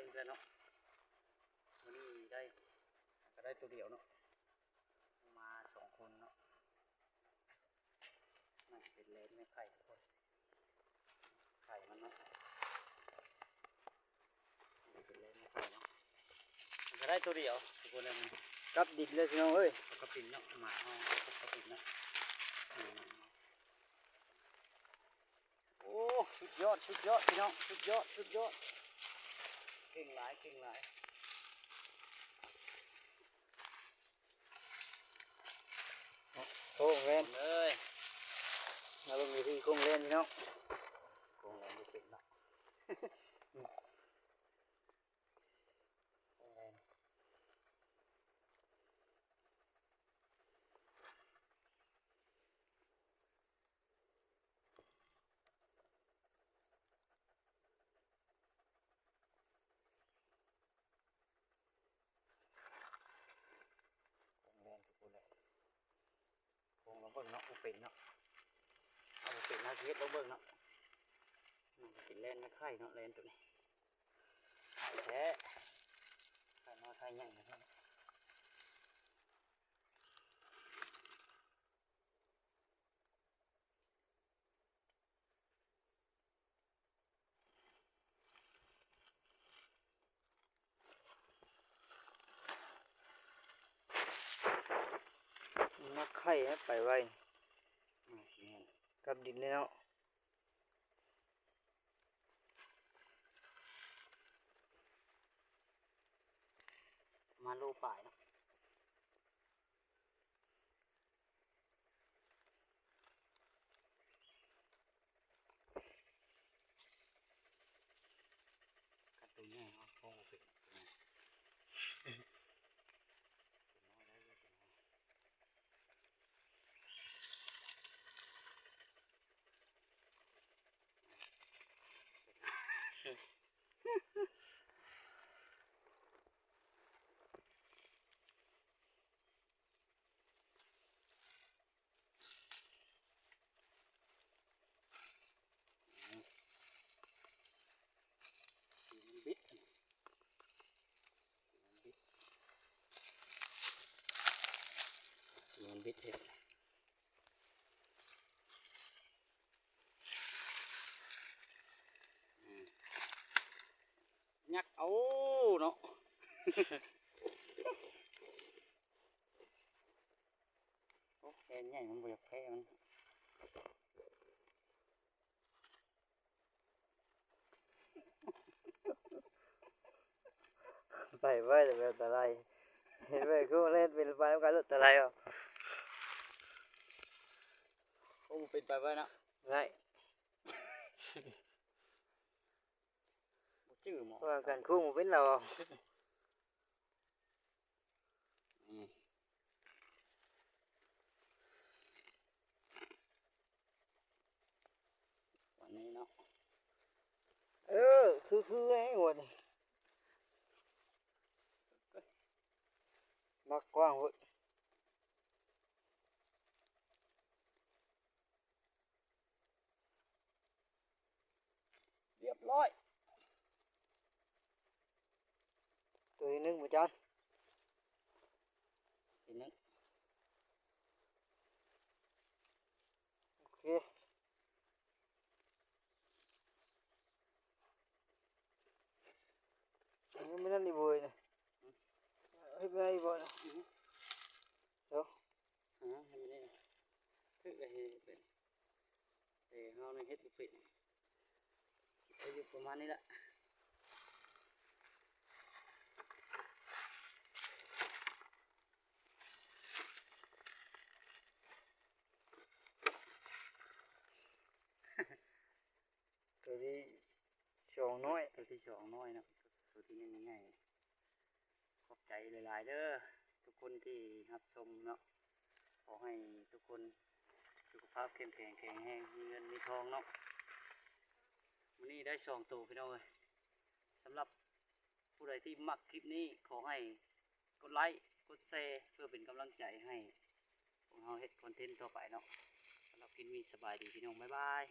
ອີກແລ້ວເນາະ ມື້ນີ້ໄດ້ ກໍໄດ້ໂຕດຽວເນາະ ມາສອງຄົນເນາະ. ມັນເປັນແລນແມ່ໄຂ່ທຸກຄົນ ໄຂ່ມັນເນາະ ມັນເປັນແລນແມ່ໄຂ່ເນາະ ມັນກໍໄດ້ໂຕດຽວທຸກຄົນເອີຍ ມັນກັບດິນເລີຍພີ່ນ້ອງເອີຍ ກັບດິນເນາະ ໝາເຮົາກັບດິນເນາະ. ໂອ້ ສຸດຍອດ ສຸດຍອດ ພີ່ນ້ອງ ສຸດຍອດ ສຸດຍອດ ເກັ່ງຫຼາຍ ເກັ່ງຫຼາຍ. ໂຄ້ງແລ່ນເລີຍ ມາເບິ່ງວິທີໂຄ້ງແລ່ນພີ່ນ້ອງ ໂຄ້ງແລ່ນບໍ່ເປັນເນາະ ໂຄ້ງແລ່ນ. ໂຄ້ງແລ່ນທຸກຄົນເອີຍ ໂຄ້ງລອງເບິ່ງເນາະ ບໍ່ເປັນເນາະ ເອົາບໍ່ເປັນ ເຮົາຊິເຮັດລອງເບິ່ງເນາະ. ມັນເປັນແລນແມ່ໄຂ່ເນາະ ແລນໂຕນີ້ ໄຂ່ແທ້ ໄຂ່ນ້ອຍໄຂ່ໃຫຍ່ນະ. ມັກໄຂ່ໃຫ້ໄປໄວ ອືມ ແມ່ນ ກັບດິນເລີຍເນາະ ມາໂລປາຍເນາະ. ຄັນໂຕໃຫຍ່ເຮົາເອົາໄປ ມັນບິດ ມັນບິດ ມັນບິດເຮັດ ອືມ ຍັກເອົາເນາະ. ໂອ້ ແຂນໃຫຍ່ ມັນບໍ່ຢາກແພ້ມັນ ໄປໄວແຕ່ແບບຕະໄລ ເຫັນໄວຄືເຫຼັດເປັນໄປນຳກັນໂລດຕະໄລເອົາ ໂອ້ ເປັນໄປໄວເນາະ ງ່າຍ ບໍ່ຈື່ໝໍ ວ່າກັນຄູ່ບໍ່ເປັນລາວ ອືມ ວັນນີ້ເນາະ ເອີ ຄື ຄືໄອ້ຫົວນີ້ ມັກກວ້າງໂພດ. ຮຽບຮ້ອຍ ໂຕທີໜຶ່ງບໍ່ຈານ ທີໜຶ່ງ ໂອເຄ ຍັງບໍ່ທັນໄດ້ໂບຍນະ ເຮັດບໍ່ໄດ້ບໍ່ນະ ເອີ ຫາ ເຮັດບໍ່ໄດ້ນະ ຖືກແລ້ວເຮັດເປັນ ແຕ່ເຮົານີ້ເຮັດບໍ່ເປັນ ກໍຢູ່ປະມານນີ້ລະ ໂຕທີສອງນ້ອຍ ໂຕທີສອງນ້ອຍເນາະ ໂຕທີໜຶ່ງໃຫຍ່. ຂອບໃຈຫຼາຍໆເດີ ທຸກຄົນທີ່ຮັບຊົມເນາະ ຂໍໃຫ້ທຸກຄົນສຸຂະພາບເຂັ້ມແຂງ ແຂງແຮງ ມີເງິນມີທອງເນາະ ມື້ນີ້ໄດ້ສອງໂຕພີ່ນ້ອງເອີຍ. ສຳລັບຜູ້ໃດທີ່ມັກຄລິບນີ້ ຂໍໃຫ້ກົດໄລ ກົດແຊ ເພື່ອເປັນກຳລັງໃຈໃຫ້ພວກເຮົາເຮັດຄອນເທັນຕໍ່ໄປເນາະ. ສຳລັບຄລິບນີ້ ສະບາຍດີພີ່ນ້ອງ ບາຍບາຍ.